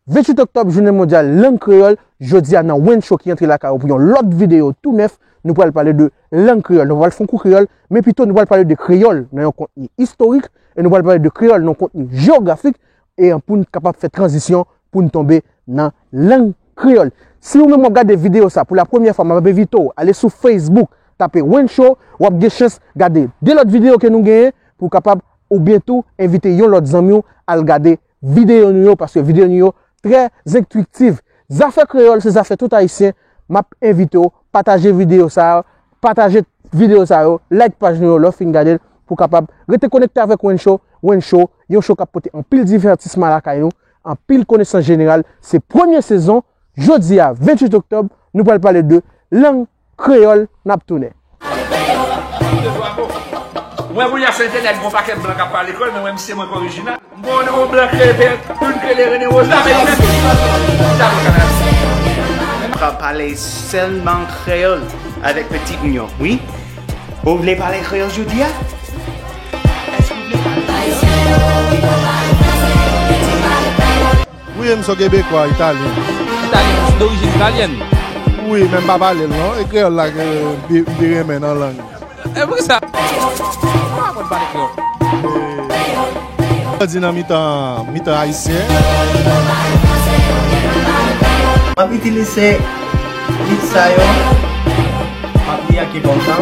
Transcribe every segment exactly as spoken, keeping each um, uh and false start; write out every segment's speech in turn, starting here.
Venntuit oktòb, jounen mondyal lang kreyòl. Jodi a nan Wen Show ki antre lakay ou pou yon lòt videyo tou nèf, nou pral pale de lang kreyòl. Nou pral fè yon kou kreyòl, men pito nou pral pale de kreyòl nan yon kontni istorik, e nou pral pale de kreyòl nan yon kontni jewografik, e pou n kapab fè tranzisyon pou n tonbe nan lang kreyòl. Si ou menm w ap gade videyo sa pou la premyè fwa, m ap envite w ale sou Facebook, tape Wen Show, w ap gen chans gade de lòt videyo ke nou genyen pou w kapab, oubyen tou envite yon lòt zanmi w al gade videyo nou yo, paske videyo nou yo trè enstriktif. Zafè kreyòl se zafè tout Ayisyen. M ap envite w pataje videyo sa a, pataje videyo sa yo, like paj nou yo lè w fin gade l pou w kapab rete konekte avèk Wen Show. Wen Show, yon show k ap pote anpil divètisman lakay nou, anpil konesans jeneral. Se premye sezon. Jodi a, venntuit oktòb, nou pral pale de lang kreyòl. N ap tounen. Mwen kounye a sou entènèt, gon pakèt blan k ap pale kreyòl, men mwen, misye mwen k orijinal. M gon yon blan k rele, youn k rele Rene Woz la, men li menm, li ta nan Kanada. M ka pale sèlman kreyòl avèk pitit mwen yo, wi. Ou vle pale kreyòl jodi a? Èske w vle pale kreyòl? Wi, m se yon Kebekwa, Italyen. Italyen, ou dorijin italyèn? Wi, men m pa pale l non. E kreyòl la ke m pi, m pi renmen nan lang. E poukisa? Ou pa konn pale kreyòl? Grandi nan mitan, mitan Ayisyen. M ap itilize lit sa yo. M ap li ak ki kontan.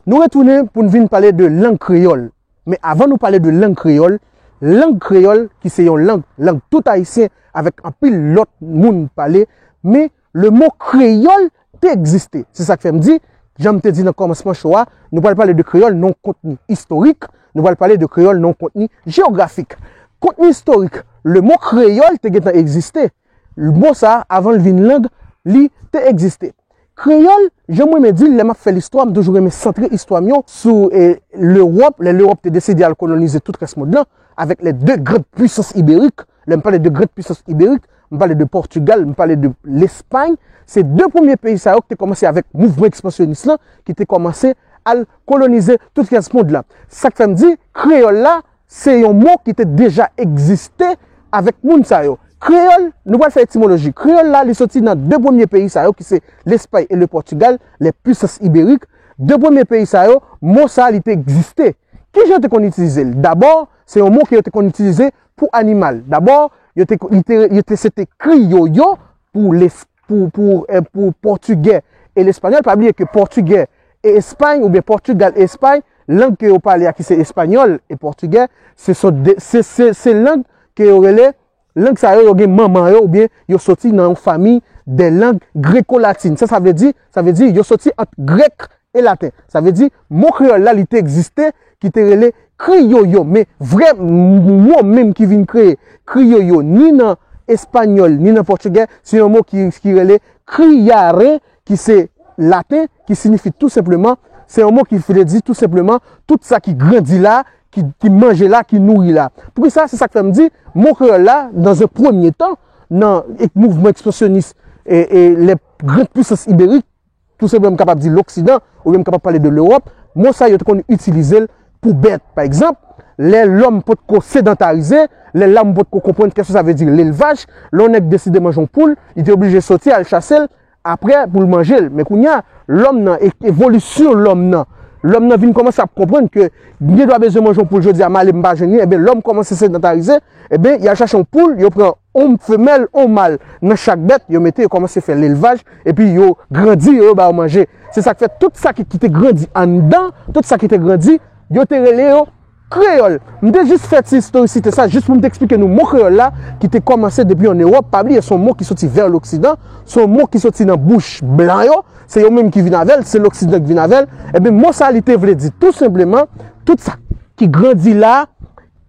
Nou retounen pou n vin pale de lang kreyòl. Men avan nou pale de lang kreyòl, lang kreyòl ki se yon lang, lang tout Ayisyen avèk anpil lòt moun pale, men lemo kreyòl te egziste. Se sa k fè m di, jan m te di nan kòmansman show a, nou pral pale de kreyòl nan yon kontni istorik, nou pral pale de kreyòl nan yon kontni jewografik. Kontni istorik, lemo kreyòl te gentan egziste. Mo sa a, avan l vin lang, li te egziste. Kreyòl, jan mwen renmen di l, lè m ap fè listwa, m toujou renmen santre istwa m yo sou, e, Lewòp, lè Lewòp te deside al kolonize tout rès mond lan, avèk les deux grandes puissances ibériques. Lè m pale de grandes puissances ibériques, m pale de Pòtigal, m pale de Lespay. Se de premye peyi sa yo ki te kòmanse avèk mouvman ekspansyonis lan, ki te kòmanse al kolonize tout rès mond lan. Sa k fè m di, kreyòl la, se yon mo ki te deja egziste avèk moun sa yo. Kreyòl, nou pral fè etimoloji. Kreyòl la, li soti nan de premye peyi sa yo, ki se Lespay e le Pòtigal, les puissances ibériques. De premye peyi sa yo, mo sa a, li te egziste. Kijan yo te konn itilize l? Dabò, se yon mo ke yo te konn itilize pou animal. Dabò, yo te, li te, yo te, se te kriyoyo pou les-, pou, pou, eh, pou pòtigè e lespanyòl. Pa bliye ke pòtigè e Espay, oubyen Pòtigal e Espay, lang ke yo pale a ki se espanyòl e pòtigè, se, se, se, se lang ke yo rele, lang sa yo, yo gen manman yo, oubyen yo soti nan yon famiy de lang grekolatin. Sa, sa vle di, sa vle di yo soti ant grèk e laten. Sa vle di, mo kreyòl la, li te egziste, ki te rele kriyoyo. Men vrè m-, mo menm ki vin kreye kriyoyo, ni nan espanyòl, ni nan pòtigè, se yon mo ki, ki rele criare, ki se laten, ki siyifi tou senpleman, se yon mo ki vle di tou senpleman, tout sa ki grandi la, ki, ki manje la, ki nouri la. Poukisa? Se sa k fè m di, mo kreyòl la, dans un premier temps, nan ek-, mouvman ekspansyonis e, e les grandes puissances ibériques, tou senpleman m kapab di Loksidan, oubyen m kapab pale de Lewòp, mo sa yo te konn itilize l pou bèt. Pa egzanp, lè lòm potko sedantarize, lè lòm potko konprann kèske sa vle di lelvaj, lè yon nèg deside manje yon poul, li te oblije soti al chase l, apre pou l manje l. Men kounye a, lòm nan, e-, evolisyon lòm nan, lòm nan vin kòmanse ap konprann ke m gen dwa bezwen manje yon poul jodi a, m ale m pa jwenn li, ebyen lòm kòmanse sedantarize, ebyen y al chache yon poul, yo pran yon femèl, yon mal nan chak bèt, yo mete, yo kòmanse fè lelvaj, epi yo grandi yo, yo ba yo manje. Se sa k fè tout sa ki, ki te grandi anndan, tout sa ki te grandi, yo te rele yo kreyòl. M te jis fè ti istorisite sa, jis pou m te eksplike nou mo kreyòl la, ki te kòmanse depi ann Ewòp. Pa bliye, se yon mo ki soti vè Loksidan, se yon mo ki soti nan bouch blan yo, se yo menm ki vin avè l, se Loksidan ki vin avè l. Ebyen, mo sa, li te vle di tou senpleman, tout sa ki grandi la,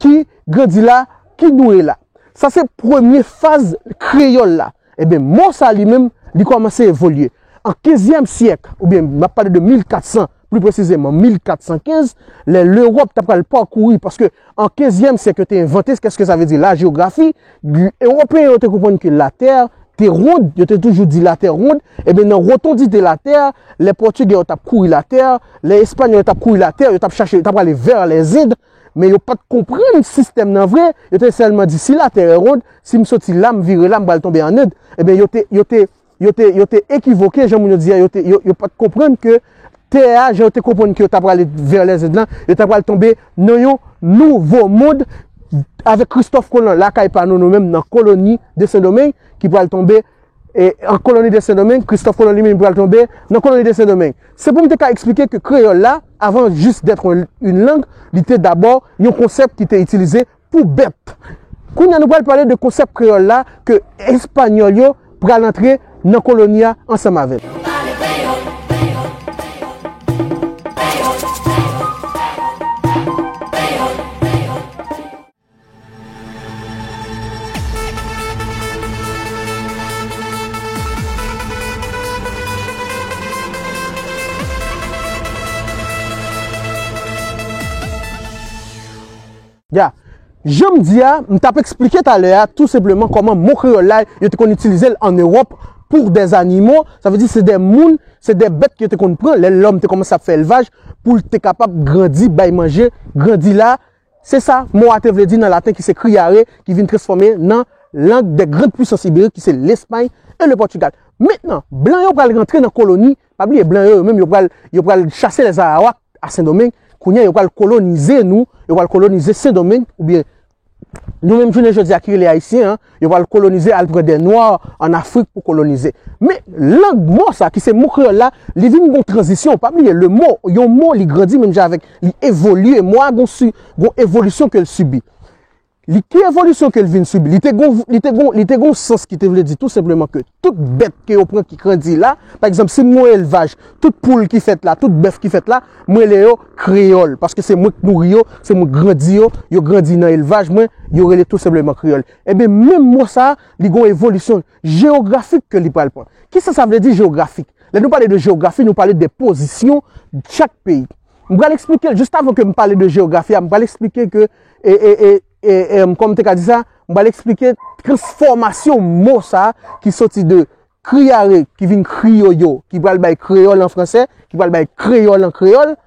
ki grandi la, ki nouri la. Sa se premye faz kreyòl la. Ebyen, mo sa li menm, li kòmanse evolye. An kenzyèm syèk, oubyen m ap pale de mil kat san, pli presizeman mil kat san kenz, lè Lewòp ta pral pakouri, paske an kenzyèm syèk yo te envante, kèske sa vle di, la jewografi, Ewopeyen yo te konprann ke latè te wond, yo te toujou di latè wond, ebyen nan wotondite latè, lè Pòtigè yo t ap kouri latè, lè Espanyòl yo t ap kouri latè, yo t ap chache, yo t ap ale vè lèzind, men yo pa t konprann sistèm nan vre, yo te sèlman di si latè è wond, si m soti la, m vire la, m pral tonbe an End. Ebyen, yo te, yo te, yo te, yo te ekivoke, jan moun yo di a, yo te, yo, yo pa t konprann ke tè a, jan yo te konprann ke yo ta pral vè lèzind lan, yo ta pral tonbe nan yon nouvo mond avèk Kristòf Kolon lakay pa nou, nou menm nan koloni de Sendomeng, ki pral tonbe, e, an koloni de Sendomeng, Kristòf Kolon li menm pral tonbe nan koloni de Sendomeng. Se pou m te ka eksplike ke kreyòl la, avan jis d'être une langue, li te dabò yon konsèp ki te itilize pou bèt. Kounye a nou pral pale de konsèp kreyòl la ke espanyòl yo pral antre nan koloni a ansanm avè l. Ya. Jan m di a, m t ap eksplike talè a, tou senpleman kòman mo kreyòl la, yo te konn itilize l ann Ewòp pou dè zanimo, sa vle di se dè moun, se dè bèt ke yo te konn pran, lè lòm te kòmanse ap fè elvaj, pou l te kapab grandi, bay manje, grandi la. Se sa mo a te vle di nan laten ki se criare, ki vin transfòme nan lang dè grann pwisans iberik ki se Lespay e le Pòtigal. Mentnan, blan yo pral rantre nan koloni, pa bliye blan yo, yo menm yo pral, yo pral chase lè Arawak a Sendomeng, kounye a yo pral kolonize nou, yo pral kolonize Sendomeng, oubyen nou menm jounen jodi a ki rele Ayisyen an, yo pral kolonize, al pran dè nwa ann Afrik pou kolonize. Men lang mo sa ki se mo kreyòl la, li vin gon tranzisyon, pa bliye le mo, yon mo li grandi menm jan avèk li evolye, mo a gon, gon evolisyon ke l sibi. Li, ki evolisyon ke l vin sibi? Li te gon, li te gon, li te gon sans ki te vle di tou senpleman ke tout bèt ke yo pran ki grandi la, pa egzanp, si m gon elvaj, tout poul ki fèt la, tout bèf ki fèt la, m rele yo kreyòl, paske se mwen k nouri yo, se mwen k grandi yo, yo grandi nan elvaj mwen, yo rele tou senpleman kreyòl. Ebyen, menm mo sa, li gon evolisyon jewografik ke li pral pran. Kisa sa vle di jewografik? Lè nou pale de jewografi, nou pale de pozisyon chak peyi. M pral eksplike l, jis avan ke m pale de jewografi a, m pral eksplike ke, e, e, e, e, e, kòman m te ka di sa, m pral eksplike transfòmasyon mo sa ki soti de criare, ki vin kriyoyo, ki pral bay kreyòl an fransè, ki pral bay kreyòl an kreyòl,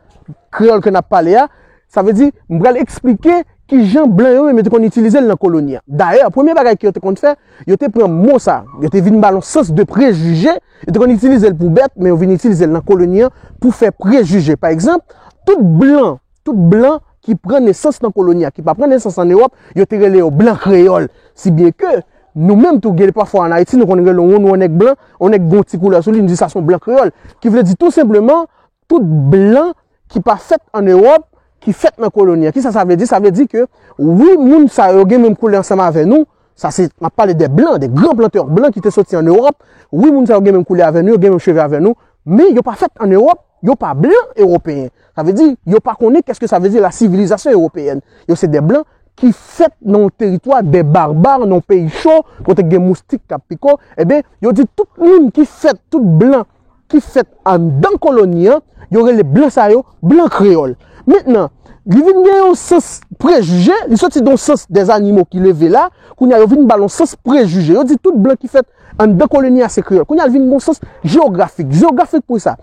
kreyòl ke n ap pale a. Sa vle di, m pral eksplike kijan blan yo menm yo te konn itilize l nan koloni an. Dayè, premye bagay ke yo te konn fè, yo te pran mo sa, yo te vin ba l yon sans de prejije, yo te konn itilize l pou bèt, men yo vin itilize l nan koloni an pou fè prejije. Pa egzanp, tout blan, tout blan ki pran nesans nan koloni an, ki pa pran nesans ann Ewòp, yo te rele yo blan kreyòl. Si byen ke nou menm tou, gen pafwa ann Ayiti, nou konn rele yon, yon nèg blan, yon nèg gen yon ti koulè sou li, nou di sa se yon blan kreyòl. Ki vle di tou senpleman, tout blan ki pa fèt ann Ewòp, ki fèt nan koloni an. Kisa sa vle di? Sa vle di ke, wi, moun sa yo gen menm koulè ansanm avè nou, sa se, m ap pale de blan, de gran plantè blan ki te soti ann Ewòp, wi, moun sa yo gen menm koulè avè nou, yo gen menm cheve avè nou, men yo pa fèt ann Ewòp, yo pa blan ewopeyen. Sa vle di, yo pa konnen kèske sa vle di la sivilizasyon ewopeyèn. Yo se de blan ki fèt nan yon teritwa de barbar, nan yon peyi cho, kote gen moustik k ap pike w. Ebyen, yo di tout moun ki fèt, tout blan ki fèt anndan koloni an, yo rele blan sa yo blan kreyòl. Mentnan, li vin gen yon sans prejije, li soti de yon sans dè zanimo ki leve la, kounye a yo vin ba l yon sans prejije. Yo di tout blan ki fèt anndan koloni a se kreyòl. Kounye a l vin gen yon sans jewografik. Jewografik pou sa.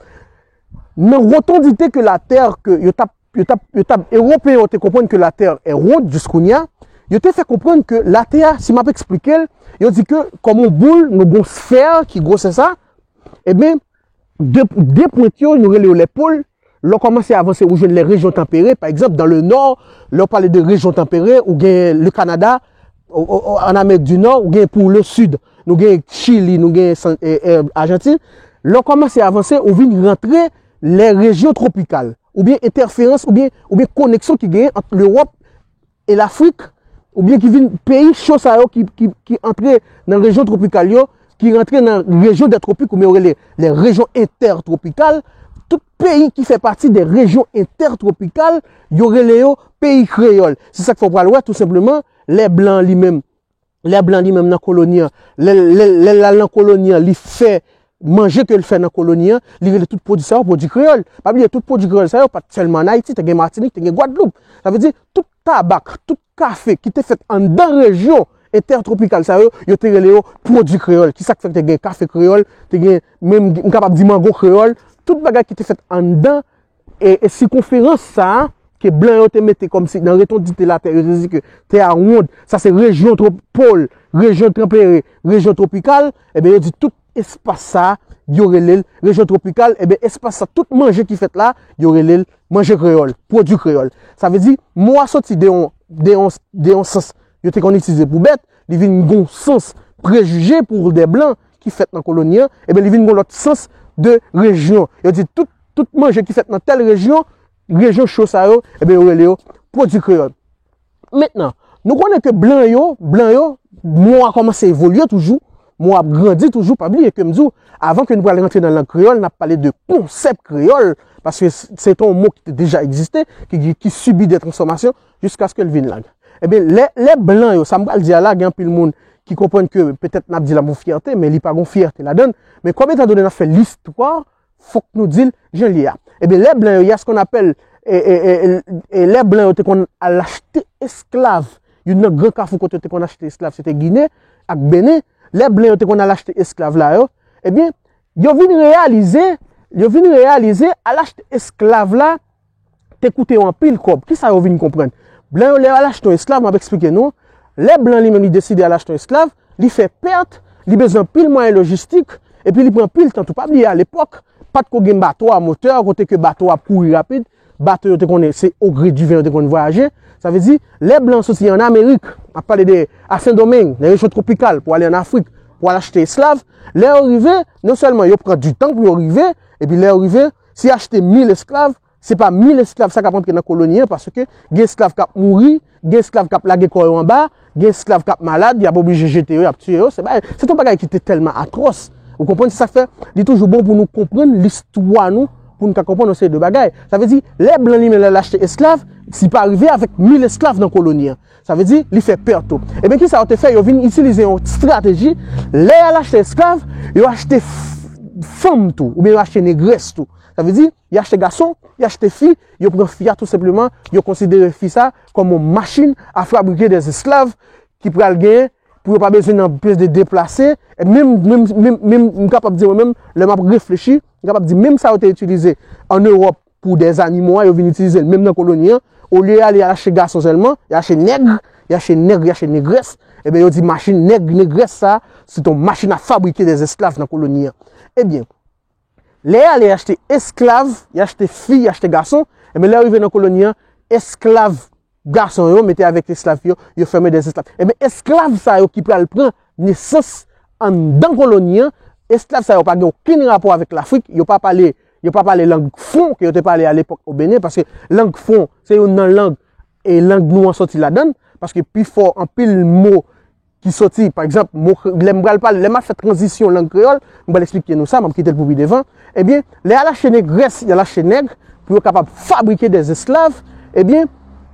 Nan wotondite ke latè ke yo t ap, yo t ap, yo t ap, ewopeyen yo te konprann ke latè è wond jis kounye a, yo te fè konprann ke latè a, si m ap eksplike l, yo di ke kòm yon boul, nou gen yon sfè ki gwosè sa, ebyen, de, de pwent yo, nou rele yo lè pòl. Lè w kòmanse avanse, ou jwenn lè rejyon tanpere. Pa egzanp, dans le nord, lè w pale de rejyon tanpere, ou gen le Kanada, o, o, o, an Amerik di Nò, ou gen pou le sid, nou gen Chili, nou gen San, e, e, Ajantin. Lè w kòmanse avanse, ou vin rantre lè rejyon twopikal, oubyen entèferans, oubyen, oubyen koneksyon ki genyen ant Lewòp e Lafrik, oubyen ki vin peyi cho sa yo ki, ki, ki antre nan rejyon twopikal yo, ki rantre nan rejyon dè twopik, oubyen yo rele lè rejyon entètwopikal, tout peyi ki fè pati dè rejyon entètwopikal, yo rele yo peyi kreyòl. Se sa k fè w pral wè, tou senpleman, lè blan li menm, lè blan li menm nan koloni an, lè, lè, lè l al nan koloni an, li fè manje ke l fè nan koloni an, li rele tout pwodui sa yo pwodui kreyòl. Pa bliye, tout pwodui kreyòl sa yo pa t sèlman ann Ayiti, te gen Matinik, te gen Gwadloup. Sa vle di, tout tabak, tout kafe ki te fèt anndan rejyon entètwopikal sa yo, yo te rele yo pwodui kreyòl. Kisa k fè k te gen kafe kreyòl, te gen, menm, m kapab di mango kreyòl, tout bagay ki te fèt anndan e, e sikonferans sa a, ke blan yo te mete kòmsi nan retondite latè, yo te di ke tè a wonn, sa se rejyon twopikal, rejyon tanpere, rejyon twopikal, ebyen yo di tout espas sa a, yo rele l rejyon twopikal, ebyen espas sa, tout manje ki fèt la, yo rele l manje kreyòl, pwodui kreyòl. Sa vle di, mo a soti de yon, de yon, de yon sans yo te konn itilize pou bèt, li vin gon sans prejije pou de blan ki fèt nan koloni an, ebyen li vin gon lòt sans de rejyon. Yo di tout, tout manje ki fèt nan tèl rejyon, rejyon cho sa yo, ebyen yo rele yo pwodui kreyòl. Mentnan, nou konnen ke blan yo, blan yo, mo a kòmanse evolye toujou, mo a ap grandi toujou, pa bliye ke m di w, avan ke nou pral rantre nan lang kreyòl, n ap pale de konsèp kreyòl, paske se te yon mo ki te deja egziste, ki, ki, ki sibi de transfòmasyon jiskaske l vin lang. Ebyen, lè, lè blan yo, sa m pral di a la, gen anpil moun ki konprann ke petèt n ap di l avèk fyète, men li pa gon fyète ladan l. Men kòm etandone n ap fè listwa, fòk nou di l jan l ye a. Ebyen, lè blan yo, y a ce qu'on appelle, e, e, e, e, e, lè blan yo te konn al achte esklav, youn nan gran kafou kote yo te konn achte esklav, se te Ginen ak Benen. Lè blan yo te konn al achte esklav la yo, ebyen, yo vin reyalize, yo vin reyalize, al achte esklav la, te koute yo anpil kòb. Kisa yo vin konprann? Blan yo, lè yo al achte yon esklav, m ap eksplike nou. Lè blan li menm li deside al achte yon esklav, li fè pèt, li bezwen anpil mwayen lojistik, epi li pran anpil tan tou. Pa bliye alepòk, pa t ko gen bato a motè, kote ke bato a ap kouri rapid, bato yo te konnen se o gre di van yo te konn vwayaje. Sa vle di, lè blan soti an Amerik, m ap pale de a Sendomeng, nan rejyon twopikal, pou ale an Afrik, pou al achte esklav, lè yo rive, non sèlman yo pran ditan pou yo rive, epi lè yo rive, si yo achte mil esklav, se pa mil esklav sa k ap antre nan koloni an, paske gen esklav k ap mouri, gen esklav k ap lage kò yo anba, gen esklav k ap malad, y ap oblije jete yo, y ap tiye yo. Se bagay, se yon bagay ki te tèlman atwòs. Ou konprann? Se sa k fè li toujou bon pou nou konprann listwa nou, pou nou ka konprann yon seri de bagay. Sa vle di, lè blan li menm lè l achte esklav, si pa rive avèk mil esklav nan koloni an. Sa vle di, li fè pèt tou. Ebyen, kisa yo te fè? Yo vin itilize yon estrateji. Lè y al achte esklav, yo achte f-, fanm tou, oubyen yo achte negrès tou. Sa vle di, y achte gason, y achte fi, yo pran fi a tou senpleman, yo konsidere fi sa kòm yon machin a fabrike dèzesklav ki pral genyen pou yo pa bezwen nan plis de deplase. E menm, menm, menm, menm, m kapab di mwen menm, lè m ap reflechi, m kapab di menm sa yo te itilize an Ewòp pou dèzanimo a, yo vin itilize l menm nan koloni an. Olye y ale y al achte gason sèlman, y achte nèg, y achte nèg, y achte negrès, ebyen yo di machin nèg, negrès sa, se yon machin a fabrike dèzesklav nan koloni an. Ebyen, lè y ale y achte esklav, y achte fi, y achte gason, ebyen lè yo rive nan koloni an, esklav gason yo mete avèk esklav fi yo, yo fòme dèzesklav. Ebyen esklav sa yo ki pral pran nesans anndan koloni an, esklav sa yo pa gen okenn rapò avèk Lafrik, yo pa pale, yo pa pale lang fon ke yo te pale alepòk o Benen, paske lang fon se youn nan lang, e lang nou an soti ladan l, paske pifò anpil mo ki soti, pa egzanp, mo kre-, lè m pral pale, lè m ap fè tranzisyon lang kreyòl, m pral eksplike nou sa, m ap kite l pou pi devan. Ebyen, lè y al achte negrès, y al achte nèg, pou yo kapab fabrike dèzesklav, ebyen,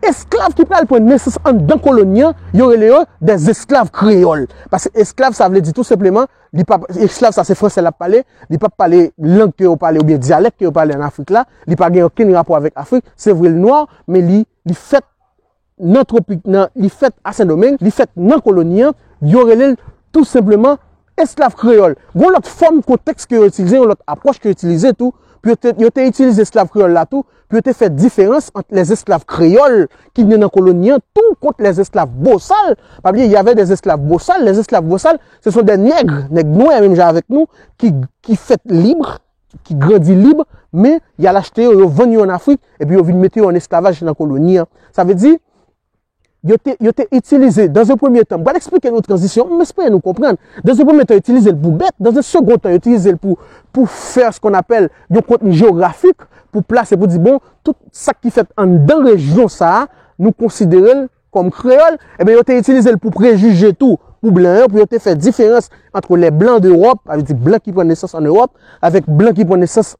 esklav ki pral pran nesans anndan koloni an, yo rele yo dèzesklav kreyòl. Paske esklav, sa vle di tou senpleman, li pa, esklav sa se fransè l ap pale, li p ap pale lang ke yo pale oubyen dyalèk ke yo pale an Afrik la, li pa gen okenn rapò avèk Afrik, se vre l nwa, men li, li fèt nan twopik, nan, li fèt a Sendomeng, li fèt nan koloni an, yo rele l tou senpleman esklav kreyòl. Gon lòt fòm kontèks ke yo itilize, yon lòt apwòch ke yo itilize tou, pou yo te, yo te itilize esklav kreyòl la tou, pou yo te fè diferans ant lèzesklav kreyòl ki gen nan koloni an, tou kont lèzesklav bosal. Pa bliye, y avait des esclaves bosales, lèzesklav bosal, se sont des nègres, nèg nwè menm jan avèk nou, ki, ki fèt lib, ki grandi lib, men y al achte yo, yo vann yo an Afrik, epi yo vin mete yo an esklavaj nan koloni an. Sa vle di, yo te, yo te itilize, dans un premier temps, m pral eksplike nou tranzisyon, m espere nou konprann. Dans un premier temps, yo itilize l pou bèt, dans un second temps, yo itilize l pou, pou fè ce qu'on appelle yon kontni jewografik, pou plase, pou di, bon, tout sa ki fèt anndan rejyon sa a, nou konsidere l kòm kreyòl, ebyen, yo te itilize l pou prejije tou, pou blan yo, pou yo te fè diferans ant les blancs d'Europe, sa vle di blan ki pran nesans an Ewòp, avèk blan ki pran nesans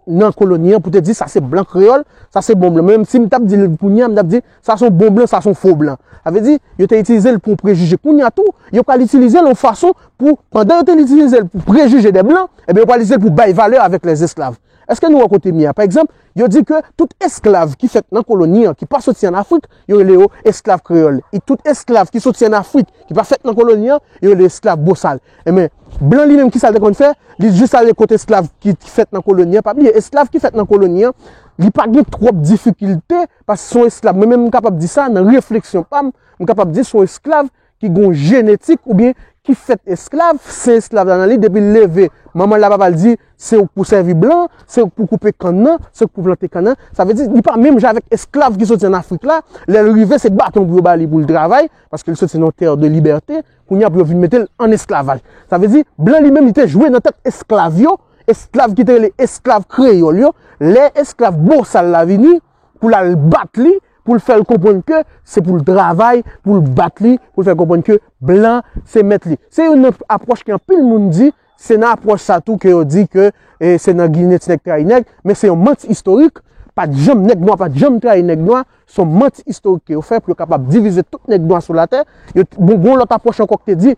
nan koloni an, pou te di sa se blan kreyòl, sa se bon blan. Menm si m t ap di l kounye a, m t ap di sa se yon bon blan, sa se yon fo blan. Sa vle di, yo te itilize l pou prejije. Kounye a tou, yo pral itilize l yon fason pou, pandan yo te itilize l pou prejije de blan, ebyen, yo pral itilize l pou bay valè avèk lèzesklav. Èske nou wè kote m ye a? Pa egzanp, yo di ke tout esklav ki fèt nan koloni an, ki pa soti ann Afrik, yo rele yo esklav kreyòl. E tout esklav ki soti ann Afrik, ki pa fèt nan koloni an, yo rele esklav bosal. Enben, blan li menm, ki sa l te konn fè? Li jis ale kot esklav ki, ki fèt nan koloni an. Pa bliye, esklav ki fèt nan koloni an, li pa gen twòp difikilte, paske se yon esklav. Mwen menm, m kapab di sa, nan refleksyon pa m, m kapab di se yon esklav ki gon jenetik oubyen ki fèt esklav, se esklav la nan li, depi l leve, manman l la, papa l di, se ou k pou sèvi blan, se ou k pou koupe kann nan, se ou k pou plante kann nan. Sa vle di, li pa menm jan avèk esklav ki soti ann Afrik la, lè l rive, se baton pou yo ba li pou l travay, paske l soti nan yon tè de libète, kounye a pou yo vin mete l ann esklavaj. Sa vle di, blan li menm, li te jwe nan tèt esklav yo, esklav ki te rele esklav kreyòl yo, lè esklav bosal la vini, pou l al bat li, pou l fè l konprann ke se pou l travay, pou l bat li, pou l fè l konprann ke blan se mèt li. Se youn nan apwòch ke anpil moun di, se nan apwòch sa tou ke yo di ke, e, se nan Ginen ti nèg trayi nèg, men se yon manti istorik. Pa t janm, nèg nwa pa t janm trayi nèg nwa, se yon manti istorik ke yo fè pou yo kapab divize tout nèg nwa sou latè. Yo, bon, gon lòt apwòch ankò ki te di,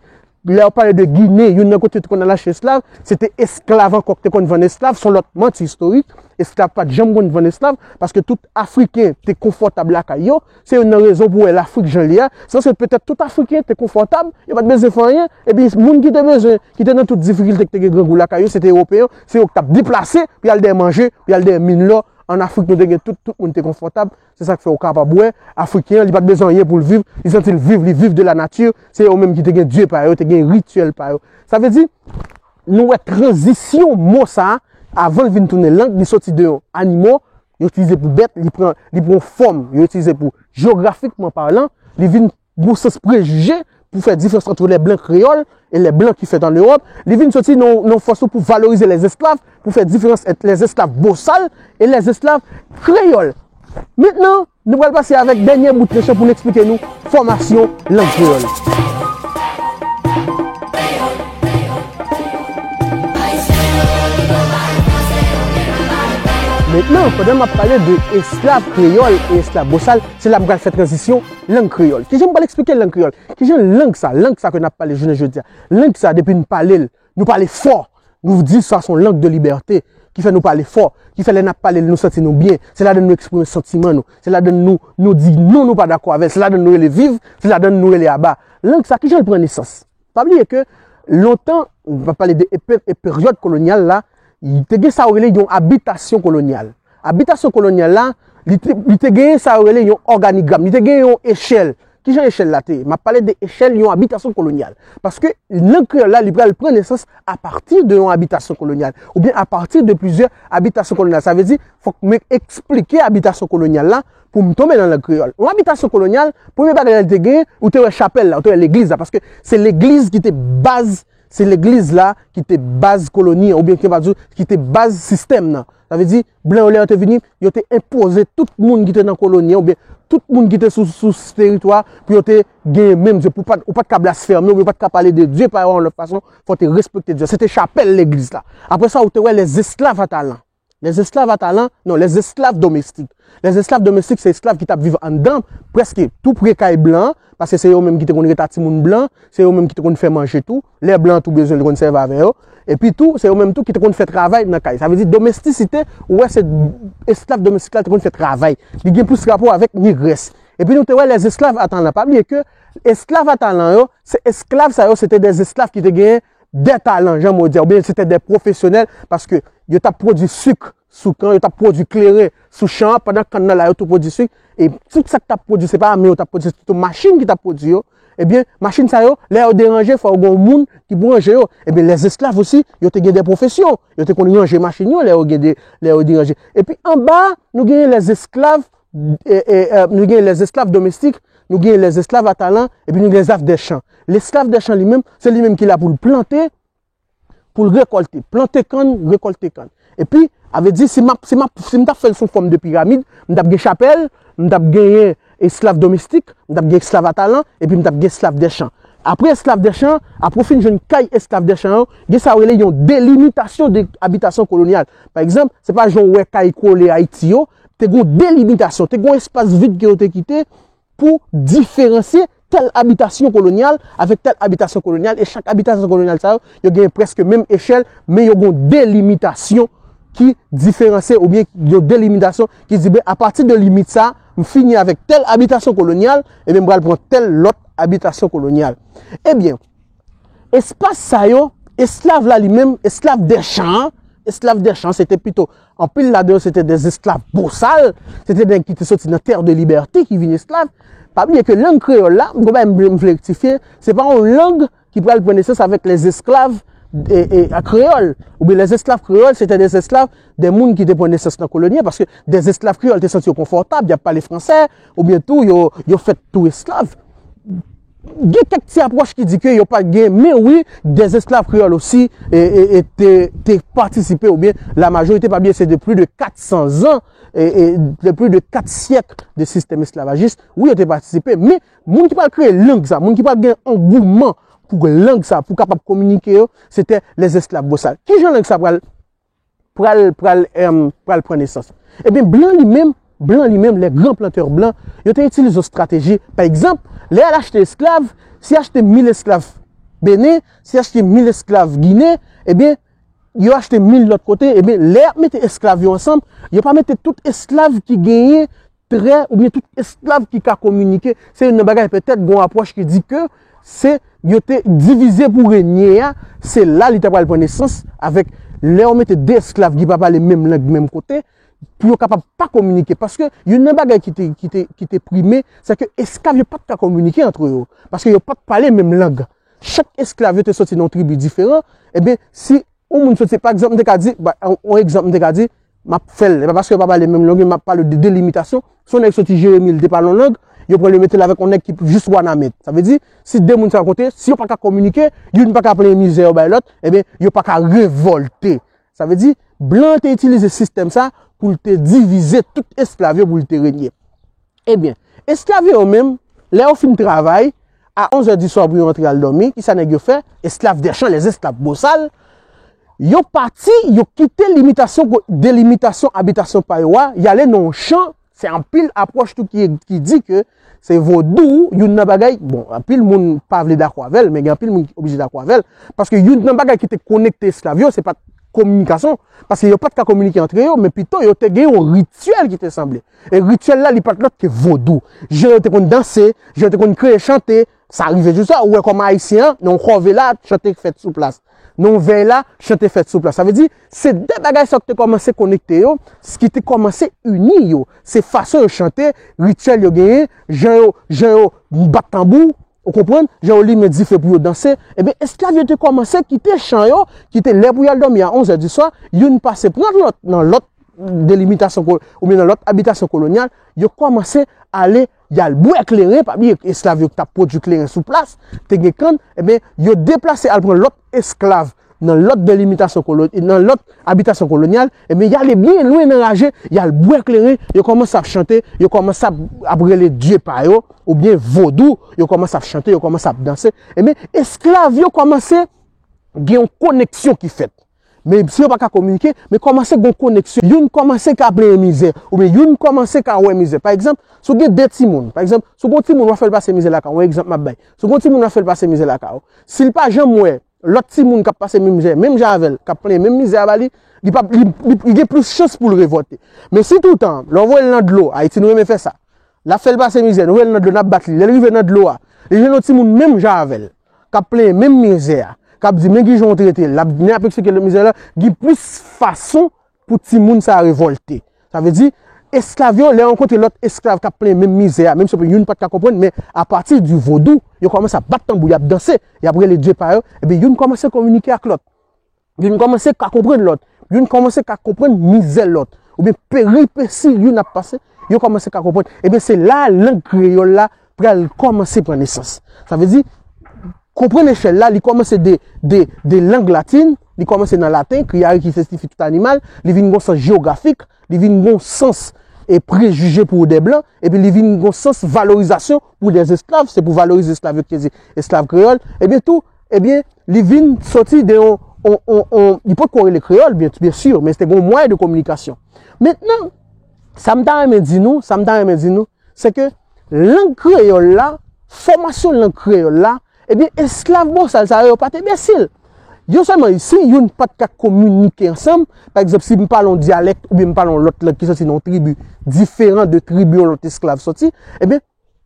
lè yo pale de Ginen, youn nan kote yo te konn al achte esklav, se te esklav ankò ki te konn vann esklav, se yon lòt manti istorik. Esklav pa t janm konn vann esklav, paske tout Afriken te konfòtab lakay yo. Se youn nan rezon pou w wè Lafrik jan l ye a. Se paske petèt tout Afriken te konfòtab, yo pa t bezwen fè anyen. Epi moun ki te bezwen, ki te nan tout difikilte, ki te gen grangou lakay yo, se te Ewopeyen, se yo ki t ap deplase pou y al dèyè manje, pou y al dèyè min lò. Ann Afrik, nou te gen tout, tout moun te konfòtab. Se sa k fè w kapab wè, Afriken an, li pa t bezwen anyen pou l viv, li santi l viv, li viv de la nature. Se yo menm ki te gen dye pa yo, te gen rityèl pa yo. Sa vle di, nou wè tranzisyon mo sa a, avan l vin tounen lang, li soti de yon animo, yo itilize pou bèt, li pran, li pran yon fòm, yo itilize pou jewografikman palan, li vin gon sans prejije pou fè diferans ant lè blan kreyòl e lè blan ki fèt ann Ewòp. Li vin soti nan, nan fason pou valorize lèzesklav, pou fè diferans ant lèzesklav bosal e lèzesklav kreyòl. Mentnan, nou pral pase avèk dènye bout nan chan pou n eksplike nou fòmasyon lang kreyòl. Mentnan, pandan m ap pale de esklav kreyòl e esklav bosal, se la m pral fè tranzisyon lang kreyòl. Kijan m pral eksplike lang kreyòl? Kijan lang sa, lang sa ke n ap pale jounen jodi a? Lang sa, depi n pale l, nou pale fò. Nou di sa se yon lang de libète, ki fè nou pale fò, ki fè lè n ap pale l, nou santi nou byen. Se ladan nou eksprime santiman nou. Se ladan nou, nou di non, nou pa dakò avè l. Se ladan nou rele viv, se ladan nou rele aba. Lang sa, kijan l pran nesans? Pa bliye ke lontan, m ap pale de epe-, e peryòd kolonyal la, te gen sa yo rele yon abitasyon kolonyal. Abitasyon kolonyal la, li te, li te gen sa yo rele yon òganigram, li te gen yon echèl. Kijan echèl la te ye? M ap pale de echèl yon abitasyon kolonyal. Paske lang kreyòl la, li pral pran nesans apati de yon abitasyon kolonyal, oubyen apati de plizyè abitasyon kolonyal. Sa vle di, fòk mwen eksplike abitasyon kolonyal la pou m tonbe nan lang kreyòl. Yon abitasyon kolonyal, premye bagay la li te gen, ou te wè chapèl la, ou te wè legliz la, paske se legliz ki te baz, se legliz la ki te baz koloni an, oubyen ki pa di, ki te baz sistèm nan. Sa vle di, blan yo, lè yo te vini, yo te enpoze tout moun ki te nan koloni an, oubyen tout moun ki te sou, sou teritwa, pou yo te gen menm Dye, pou pa, ou pa t ka blasfeme, oubyen ou pa t ka pale de Dye pa yon lòt fason, fò w te respekte Dye. Se te chapèl legliz la. Apre sa, ou te wè lèzesklav a talan. Lèzesklav a talan, non, lèzesklav domestik. Lèzesklav domestik, se esklav ki t ap viv anndan, prèske tou pre kay blan an, paske se yo menm ki te konn ret a timoun blan, se yo menm ki te konn fè manje tou, lè blan an tou bezwen, li konn sèvi avè yo. Epi tou, se yo menm tou ki te konn fè travay nan kay. Sa vle di domestisite, ou wè se esklav domestik la te konn fè travay. Li gen plis rapò avèk negrès. Epi nou te wè lèzesklav a talan. Pa bliye ke esklav a talan yo, se esklav sa yo, se te dèzesklav ki te genyen dè talan, jan mwen di a, oubyen se te dè pwofesyonèl, paske yo t ap pwodui sik sou kan, yo t ap pwodui kleren sou chan an, pandan kann nan la, yo tou pwodui sik, e tout sa k t ap pwodui, se pa men yo t ap pwodui, se pito machin ki t ap pwodui yo. Ebyen, machin sa yo, lè yo deranje, fò yo gen yon moun ki pou ranje yo. Ebyen, lèzesklav osi, yo te gen dè pwofesyon. Yo te konn ranje machin yo lè yo gen de, lè yo deranje. Epi anba, nou genyen lèzesklav, e, e, e, nou genyen lèzesklav domestik, nou genyen lèzesklav a talan, epi nou genyen lèzesklav dè chan. Lèzesklav dè chan li menm, se li menm ki la pou l plante, pou l rekòlte. Plante kann, rekòlte kann. Epi, avè di, si m ap, si m ap, si m t ap fè l sou fòm de piramid, m t ap gen chapèl, m t ap genyen esklav domestik, m t ap gen esklav a talan, epi m t ap gen esklav dè chan. Apre esklav dè chan, apre w fin jwenn kay esklav dè chan yo, gen sa yo rele yon delimitasyon de abitasyon kolonyal. Pa egzanp, se pa jan w wè kay kole Ayiti yo, te gen yon delimitasyon, te gen yon espas vid ke yo te kite, pou diferansye tèl abitasyon kolonyal avèk tèl abitasyon kolonyal, e chak abitasyon kolonyal sa yo, yo gen prèske menm echèl, men yo gen yon delimitasyon ki diferansye oubyen yon delimitasyon ki di, ben, apati de limit sa, m fini avèk tèl abitasyon kolonyal, ebyen, m pral pran tèl lòt abitasyon kolonyal. Ebyen, espas sa yo, esklav la li menm, esklav dèchan an, esklav dèchan, se te pito, anpil ladan yo, se te dèzesklav bosal, se te nèg ki te soti nan tè de libète ki vin esklav. Pa bliye ke lang kreyòl la, m gon bagay m vle, m vle rektifye, se pa yon lang ki pral pran nesans avèk lèzesklav e, e, a kreyòl, oubyen lèzesklav kreyòl, se te dèzesklav de moun ki te pran nesans nan koloni an, paske dèzesklav kreyòl te santi yo konfòtab, y ap pale fransè, oubyen tou, yo, yo fèt tou esklav. Gen kèk ti apwòch ki di ke yo pa t gen, men wi, dèzesklav kreyòl osi e, e, e te, te patisipe, oubyen la majorite, pa bliye, se de plis de kat san zan, e, e de plis de kat syèk de sistèm esklavajis, wi, yo te patisipe, men moun ki pral kreye lang sa, moun ki pral gen angouman pou lang sa, pou kapab kominike yo, se te lèzesklav bosal. Kijan lang sa pral, pral, pral, em, pral pran nesans? Ebyen, blan li menm, blan li menm, les grands planteurs blancs, yo te itilize yon estrateji. Pa egzanp, lè y al achte esklav, si y achte mil esklav Benen, si y achte mil esklav Ginen, ebyen, yo achte mil lòt kote, ebyen, lè y ap mete esklav yo ansanm, yo pa mete tout esklav ki genyen trè oubyen tout esklav ki ka kominike. Se youn nan bagay petèt gon apwòch ki di ke se yo te divize pou renye a, se la li ta pral pran nesans avèk lè yo mete de esklav ki pa pale menm lang menm kote, pou yo kapab pa kominike. Paske youn nan bagay ki te, ki te, ki te prime, se ke esklav yo pa t ka kominike antre yo. Paske yo pa t pale menm lang. Chak esklav yo te soti nan yon tribi diferan. Ebyen, si yon moun soti, pa egzanp, m te ka di, ba, yon, yon egzanp, m te ka di, m ap fè l, e pa paske yo pa pale menm lang, m ap pale de delimitasyon. Si yon nèg soti Jeremi, li te pale yon lang, yo pran l, yo mete l avèk yon nèg ki jis Wanament. Sa vle di, si de moun sa rankontre, si yo pa ka kominike, youn pa ka plenyen mizè yo bay lòt, ebyen, yo pa ka revòlte. Sa vle di, blan an te itilize sistèm sa pou l te divize tout esklav yo pou l te renye. Ebyen, esklav yo menm, lè yo fin travay, a onz è di swa pou yo antre al dòmi, kisa nèg yo fè? Esklav dèchan, lèzesklav bosal, yo pati, yo kite limitasyon, delimitasyon abitasyon pa yo a, y ale nan yon chan, se anpil apwòch tou ki, ki di ke se vodou, youn nan bagay, bon, anpil moun pa vle dakò avè l, men gen anpil moun ki oblije dakò avè l, paske youn nan bagay ki te konekte esklav yo, se pa t kominikasyon, paske yo pa t ka kominike antre yo, men pito yo te gen yon rityèl ki te sanble. E rityèl la, li pa t lòt ke vodou. Jan yo te konn danse, jan yo te konn kreye chante, sa rive jousa, ou wè kòman Ayisyen an, nan yon kòve la, chante fèt sou plas. Nan yon vèy la, chante fèt sou plas. Sa vle di, se de bagay sa ki te kòmanse konekte yo, ki te kòmanse ini yo. Se fason yo chante, rityèl yo genyen, jan yo, jan yo bat tanbou, ou konprann, jan yo limen dife pou yo danse. Ebyen, esklav yo te kòmanse kite chan yo, kite lè pou y al dòmi a onz è di swa, youn pase pran lòt nan lòt delimitasyon ko-, oubyen nan lòt abitasyon kolonyal, yo kòmanse ale, y al bwè kleren, pa bliye esklav yo ki t ap pwodui kleren sou plas, te gen kann, ebyen, yo deplase al pran lòt esklav nan lòt delimitasyon kolo-, nan lòt abitasyon kolonyal, ebyen, y ale byen lwen nan raje, y al bwè kleren, yo kòmanse ap chante, yo kòmanse ap, ap rele dye pa yo, oubyen vodou, yo kòmanse ap chante, yo kòmanse ap danse. Ebyen, esklav yo kòmanse gen yon koneksyon ki fèt. Men si yo pa ka kominike, men kòmanse gen yon koneksyon. Youn kòmanse ka plenyen mizè, oubyen youn kòmanse ka wè mizè. Pa egzanp, si w gen de timoun, pa egzanp, si w gen yon timoun w ap fè l pase mizè lakay ou, yon egzanp m ap bay. Si w gen yon timoun w ap fè l pase mizè lakay ou, si l pa janm wè lòt timoun k ap pase menm mizè, menm jan avè l, k ap plenyen menm mizè a ba li, li pa, li, li, li gen plis chans pou l revòlte. Men si toutan, lè w voye l nan dlo, Ayiti nou renmen fè sa. L ap fè l pase mizè, nou voye l nan dlo, n ap bat li. Lè l rive nan dlo a, li jwenn yon timoun menm jan avè l, k ap plenyen menm mizè a, k ap di, men kijan w trete l, l ap, men ap eksplike l mizè la, gen plis fason pou timoun sa a revòlte. Sa vle di, esklav yo, lè yo rankontre lòt esklav k ap plenyen menm mizè a, menm si youn pa t ka konprann, men apati di vodou, yo kòmanse ap bat tanbou, y ap danse, y ap rele dye pa yo, epi youn kòmanse kominike ak lòt. Youn kòmanse ka konprann lòt. Youn kòmanse ka konprann mizè lòt. Oubyen peripesi youn ap pase, yo kòmanse ka konprann. Ebyen, se la lang kreyòl la pral kòmanse pran nesans. Sa vle di, konprann echèl la, li kòmanse de, de, de lang latin, li kòmanse nan laten, criare ki siyifi tout animal, li vin gon sans jewografik, li vin gon sans e prejije pou de blan, epi li vin gon sans valorizasyon pou de esklav, se pou valorize esklav yo ki te di esklav kreyòl, ebyen tou, ebyen, li vin soti de yon, on, on, on, li potko rele kreyòl, byen, byen si, men se te gon mwayen de kominikasyon. Mentnan, sa m ta renmen di nou, sa m ta renmen di nou, se ke lang kreyòl la, fòmasyon lang kreyòl la, ebyen, esklav bosal sa yo, yo pa t enbesil. Yo sèlman, si youn pa t ka kominike ansanm, pa egzanp, si m pale yon dyalèk oubyen m pale yon lòt lang ki soti nan yon tribi diferan de tribi yon lòt esklav soti, ebyen,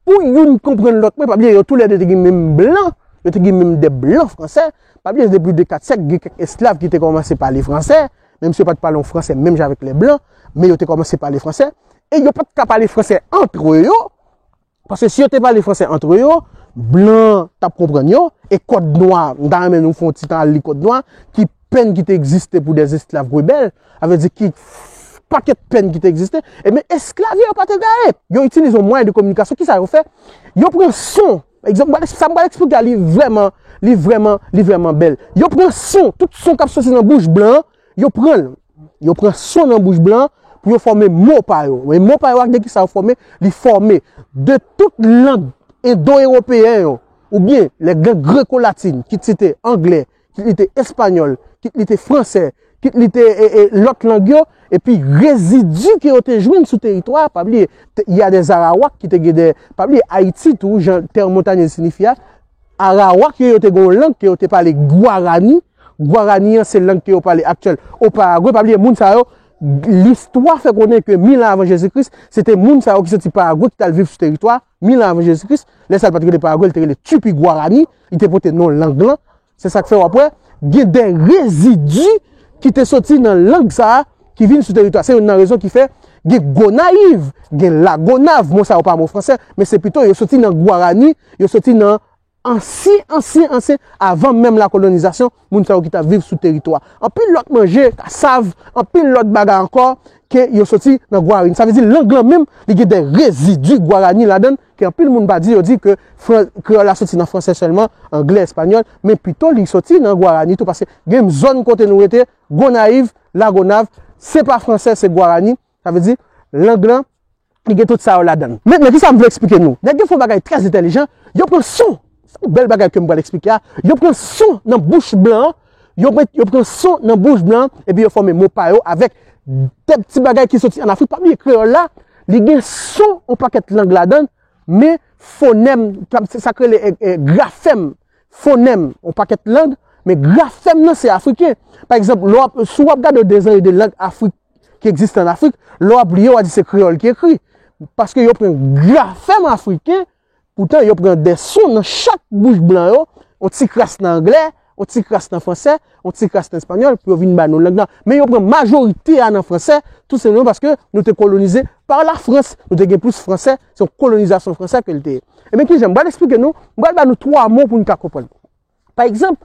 pou youn konprann lòt mwen, pa bliye, yo toulède te gen menm blan, yo te gen menm de blan fransè, pa bliye, depi de kat syèk, gen kèk esklav ki te kòmanse pale fransè, menm si yo pa t pale yon fransè menm jan avèk lè blan, men yo te kòmanse pale fransè, e yo pa t ka pale fransè antre yo, paske si yo te pale fransè antre yo, blan t ap konprann yo, e kòd nwa, m ta renmen nou fè yon ti tan al li kòd nwa, ki pèn ki te egziste pou dè esklav rebèl, sa vle di ki pakèt pèn ki te egziste, ebyen, esklav yo, yo pa te gaye. Yo itilize yon mwayen de kominikasyon, kisa yo fè? Yo pran son, egzanp, m pral eks- sa m pral eksplike a, li vrèman, li vrèman, li vrèman bèl. Yo pran son, tout son k ap soti nan bouch blan an, yo pran l. Yo pran son nan bouch blan an pou yo fòme mo pa yo. Men mo pa yo a, de kisa yo fòme? Li fòme de tout lang endo-ewopeyen yo, oubyen lè lang greko-latin, kit li te anglè, kit li te espanyòl, kit li te fransè, kit li te e, e, lòt lang yo, epi rezidi ke yo te jwenn sou teritwa a, pa bliye, te- y a des Arawak ki te gen de, pa bliye, Ayiti tou, jan tè montanye siyifi a, Arawak yo, yo te gen yon lang ke yo te pale gwarani. Gwarani an se lang ke yo pale aktyèl o Paragwe. Pa bliye, moun sa yo, listwa fè konnen ke mil an avan Jezi Kris, se te moun sa yo ki soti Paragwe ki t al viv sou teritwa, mil an avan Jezi Kris. Lè sa l pa t rele Paragwe, li te rele Tupi Gwarani, li te pote non lang lan. Se sa k fè w ap wè, gen de rezidi ki te soti nan lang sa a, ki vin sou teritwa. Se youn nan rezon ki fè gen Gonayiv, gen Lagonav, mo sa yo pa mo fransè, men se pito yo soti nan gwarani, yo soti nan ansyen, ansyen, ansyen, avan menm lakolonizasyon, moun sa yo ki t ap viv sou teritwa. Anpil lòt manje, kasav, anpil lòt bagay ankò, ke yo soti nan gwarani. Sa vle di lang lan menm, li gen de rezidi gwarani ladan l, ke anpil moun pa di, yo di ke fran- kreyòl la soti nan fransè sèlman, anglè, espanyòl, men pito li soti nan gwarani tou, paske gen zòn kote nou rete, Gonayiv, Lagonav, se pa fransè, se gwarani. Sa vle di, lang lan, li gen tout sa yo ladan l. Mentnan, kisa m vle eksplike nou? Nèg yo fè yon bagay trè entèlijan, yo pran son, se yon bèl bagay ke m pral eksplike a, yo pran son nan bouch blan an, yo, met- yo pran son nan bouch blan an, epi yo fòme mo pa yo avèk de ti bagay ki soti ann Afrik. Pa bliye, kreyòl la, li gen son yon pakèt lang ladan l, men fonèm, sa k rele e, e, grafèm, fonèm, yon pakèt lang, men grafèm nan se afriken. Pa egzanp, lè w ap- si w ap gade yon dezanre de lang Afrik ki egziste ann Afrik, lè w ap li yo, w a di se kreyòl ki ekri. Paske yo pran grafèm afriken, poutan yo pran de son nan chak bouch blan yo, yon ti kras nan anglè, yon ti kras nan fransè, yon ti kras nan espanyòl, pou yo vin ba nou lang lan. Men yo pran majorite a nan fransè, tou senpleman paske nou te kolonize pa Lafrans, nou te gen plis fransè, se yon kolonizasyon fransè ke l te ye. Ebyen, kijan? M pral eksplike nou, m pral ba nou twa mo pou n ka konprann. Pa egzanp,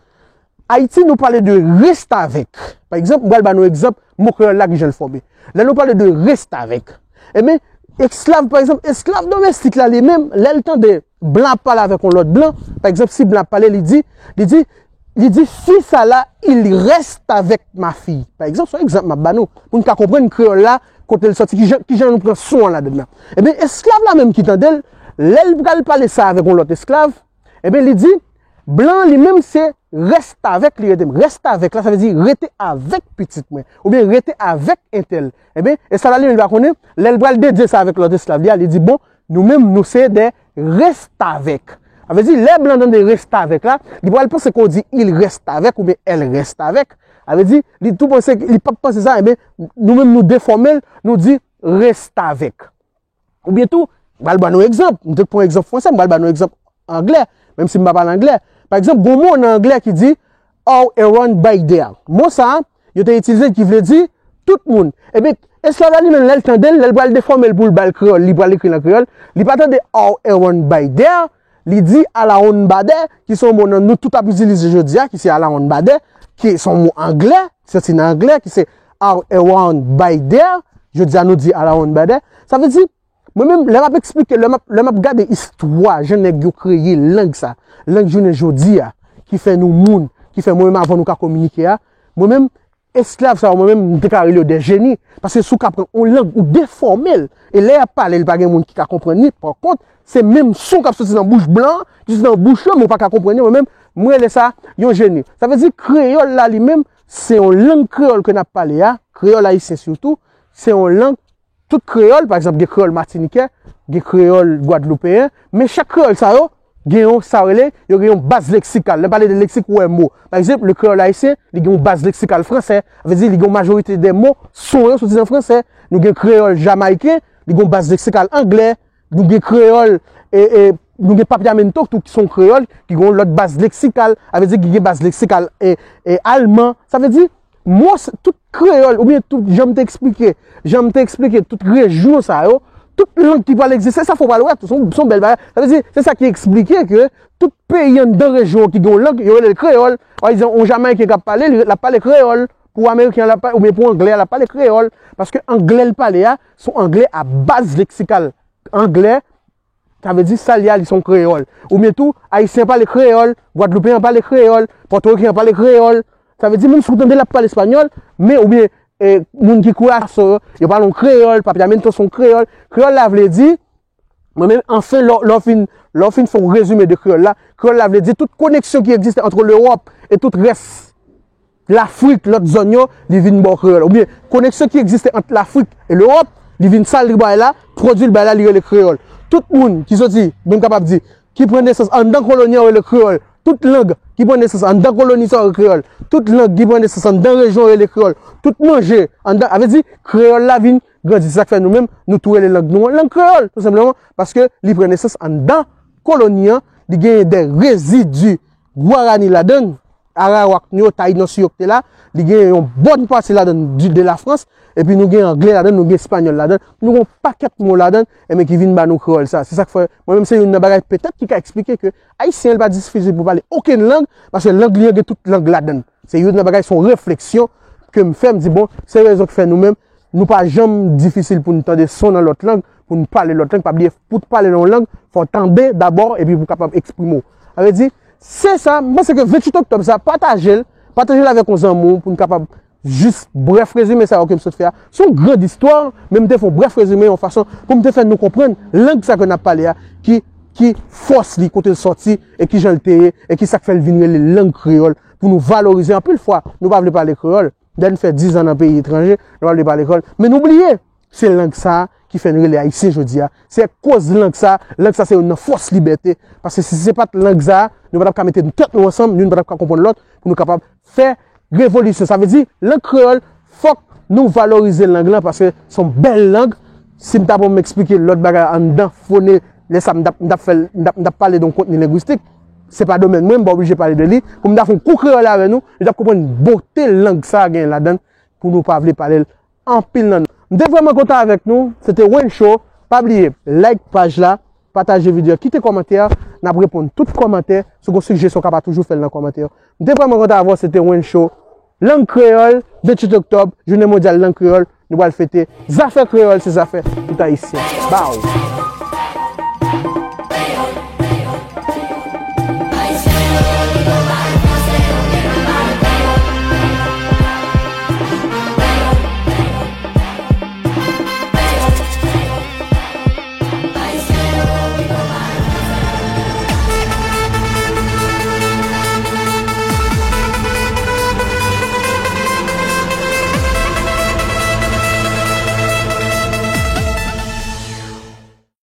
Ayiti, nou pale de restavèk. Pa egzanp, m pral ba nou egzanp mo kreyòl la, kijan l fòme. Lè nou pale de restavèk, ebyen, esklav, pa egzanp, esklav domestik la, li menm, lè l tande blan ap pale avèk yon lòt blan, pa egzanp, si blan ap pale, li di, li di, li di, fils à la, il reste avec ma fille. Pa egzanp, se yon egzanp m ap ba nou, pou n ka konprann kreyòl la, kote l soti, kijan, kijan nou pran son an ladan l. Ebyen, esklav la menm ki tande l, lè l pral pale sa avèk yon lòt esklav, ebyen, li di, blan li menm se restavèk li rete. Restavèk la, sa vle di rete avèk pitit mwen, oubyen rete avèk entèl. Ebyen, esklav la li menm li pa konnen, lè l pral dedye sa avèk lòt esklav li a, li di, bon, nou menm, nou se de restavèk. Sa vle di, lè blan tande restavèk la, li pral panse ke w di il reste avec oubyen elle reste avec. Sa vle di, li tou panse, li p ap panse sa, ebyen, nou menm nou defòme l, nou di restavèk. Oubyen tou, m pral ba nou egzanp, m te pran egzanp fransè, m pral ba nou egzanp anglè, menm si m pa pale anglè. Pa egzanp, gon mo nan anglè ki di all around by there. Mo sa a, yo te itilize l ki vle di tout moun. Ebyen, esklav la li menm, lè l tande l, lè l pral defòme l pou l ba l kreyòl, li pral ekri l an kreyòl, li pa tande all around by there, li di alawonnbadè, ki se yon mo nan nou tout ap itilize jodi a, ki se alawonnbadè, ki se yon mo anglè, soti nan anglè, ki se all around by there, jodi a nou di alawonnbadè. Sa vle di, mwen menm, lè m ap eksplike, lè m ap, lè m ap gade istwa, jan nèg yo kreye lang sa, lang jounen jodi a, ki fè nou moun, ki fè mwen menm avè w nou ka kominike a, mwen menm, esklav sa yo, mwen menm, m te ka rele yo de jeni. Paske si w ka pran yon lang, ou defòme l, e lè y ap pale, l pa gen moun ki ka konprann li. Pa kont, se menm son k ap soti nan bouch blan an, ki soti nan bouch yo, men w pa ka konprann yo. Mwen menm, mwen rele sa yon jeni. Sa vle di, kreyòl la, li menm, se yon lang kreyòl ke n ap pale a, kreyòl ayisyen sitou, se yon lang, tout kreyòl, pa egzanp, gen kreyòl matinikè, gen kreyòl gwadloupeyen, men chak kreyòl sa yo, gen yon sa rele, yo gen yon baz leksikal. Lè m pale de leksik, ou wè mo. Pa egzanp, le kreyòl ayisyen, li gen yon baz leksikal fransè. Sa vle di, li gen yon majorite de mo, son yo soti nan fransè. Nou gen kreyòl jamayiken, li gen yon baz leksikal anglè. Nou gen kreyòl, e, e, nou gen papyamento tou ki se yon kreyòl, ki gen yon lòt baz leksikal. Sa vle di, ki gen baz leksikal, e, e, alman. Sa vle di, mo, tout kreyòl, oubyen tout, jan m te eksplike, jan m te eksplike, tout rejyon sa yo, tout lang ki pral egziste, sa fò pral wè, se yon, se yon bèl bagay. Sa vle di, se sa ki eksplike ke tout peyi anndan rejyon ki gen yon lang, yo rele l kreyòl. Pa egzanp, yon Jamayiken k ap pale, li, l ap pale kreyòl. Pou Ameriken an, l ap pale, oubyen pou Anglè a, l ap pale kreyòl. Paske anglè l pale a, se yon anglè a baz leksikal. Anglè, sa vle di, sa l ye a, li se yon kreyòl. Oubyen tou, Ayisyen an pale kreyòl, Gwadloupen an pale kreyòl, Pòtoriken an pale kreyòl. Sa vle di, menm si w tande l ap pale espanyòl, men oubyen, e, moun ki kouyaso yo, yo pale yon kreyòl, papyamento se yon kreyòl. Kreyòl la vle di, mwen menm, anfen, lè, lè w fin, lè w fin fè yon rezime de kreyòl la, kreyòl la vle di tout koneksyon ki egziste ant Lewòp e tout rès Lafrik, lòt zòn yo, li vin ba w kreyòl. Oubyen, koneksyon ki egziste ant Lafrik e Lewòp, li vin sa l bay la, pwodui l bay la, li rele kreyòl. Tout moun ki soti, menm kapab di, ki pran nesans anndan koloni an, rele kreyòl. Tout lang ki pran nesans anndan koloni sa, rele kreyòl. Tout lang ki pran nesans anndan rejyon, rele kreyòl. Tout manje anndan, sa vle di, kreyòl la vin grandi. Se sa k fè nou menm, nou tou rele lang nou an lang kreyòl, tou senpleman, paske li pran nesans anndan koloni an, li genyen de rezidi gwarani ladan l, arawak nou yo, tayino yo ki te la, li genyen yon bòn pati ladan l di, de Lafrans, epi nou gen anglè ladan l, nou gen espanyòl ladan l, nou gen yon pakèt mo ladan l, enben ki vin ba nou kreyòl sa. Se sa k fè, mwen menm, se youn nan bagay petèt ki ka eksplike ke ayisyen an, li pa difisil pou pale okenn lang, paske lang li an gen tout lang ladan l. Se youn nan bagay, se yon refleksyon ke m fè, m di, bon, se rezon k fè nou menm, nou pa janm difisil pou n tande son nan lòt lang, pou n pale lòt lang. Pa bliye, pou w pale nan yon lang, fò w tande dabò, epi pou w kapab eksprime w. Sa vle di, se sa, m panse ke venntuit oktòb sa, pataje l, pataje l avèk yon zanmi w pou n kapab jis brèf rezime sa yo ke m sot fè a. Se yon grand istwa, men m te fè yon brèf rezime, yon fason pou m te fè nou konprann lang sa ke n ap pale a, ki, ki fòs li, kote l sòti, e ki jan l te ye, e ki sa k fè l vin rele lang kreyòl, pou nou valorize. Anpil fwa, nou pa vle pale kreyòl. Lè n fè diz an nan peyi etranje, nou pa vle pale kreyòl. Men nou bliye, se lang sa a ki fè n rele ayisyen jodi a. Se akoz lang sa a, lang sa a se youn nan fòs libète. Paske si se pa t lang sa a, nou pa t ap ka mete tèt nou ansanm, youn pa t ap ka konprann lòt, pou nou kapab fè revolisyon. Sa vle di, lang kreyòl, fòk nou valorize lang lan, paske se yon bèl lang. Si m ta pran m eksplike lòt bagay anndan, fone, lè sa m t ap, m t ap fè l, m t ap, m t ap pale de yon kontni lengwistik. Se pa domèn mwen, m pa oblije pale de li. Pou m ta fè yon kou kreyòl avè nou, nou t ap konprann bote lang sa a gen ladan l pou nou pa vle pale l anpil nan nou. M te vrèman kontan avèk nou. Se te Wenshow. Pa bliye, like paj la, pataje videyo a, kite kòmantè, n ap reponn tout kòmantè. Si w gen yon sijesyon, w kapab toujou fè l nan kòmantè yo. M te vrèman kontan avè w, se te Wenshow. Lang kreyòl, venntuit oktòb, jounen mondyal lang kreyòl, nou pral fete. Zafè kreyòl, se zafè tout ayisyen. Baw!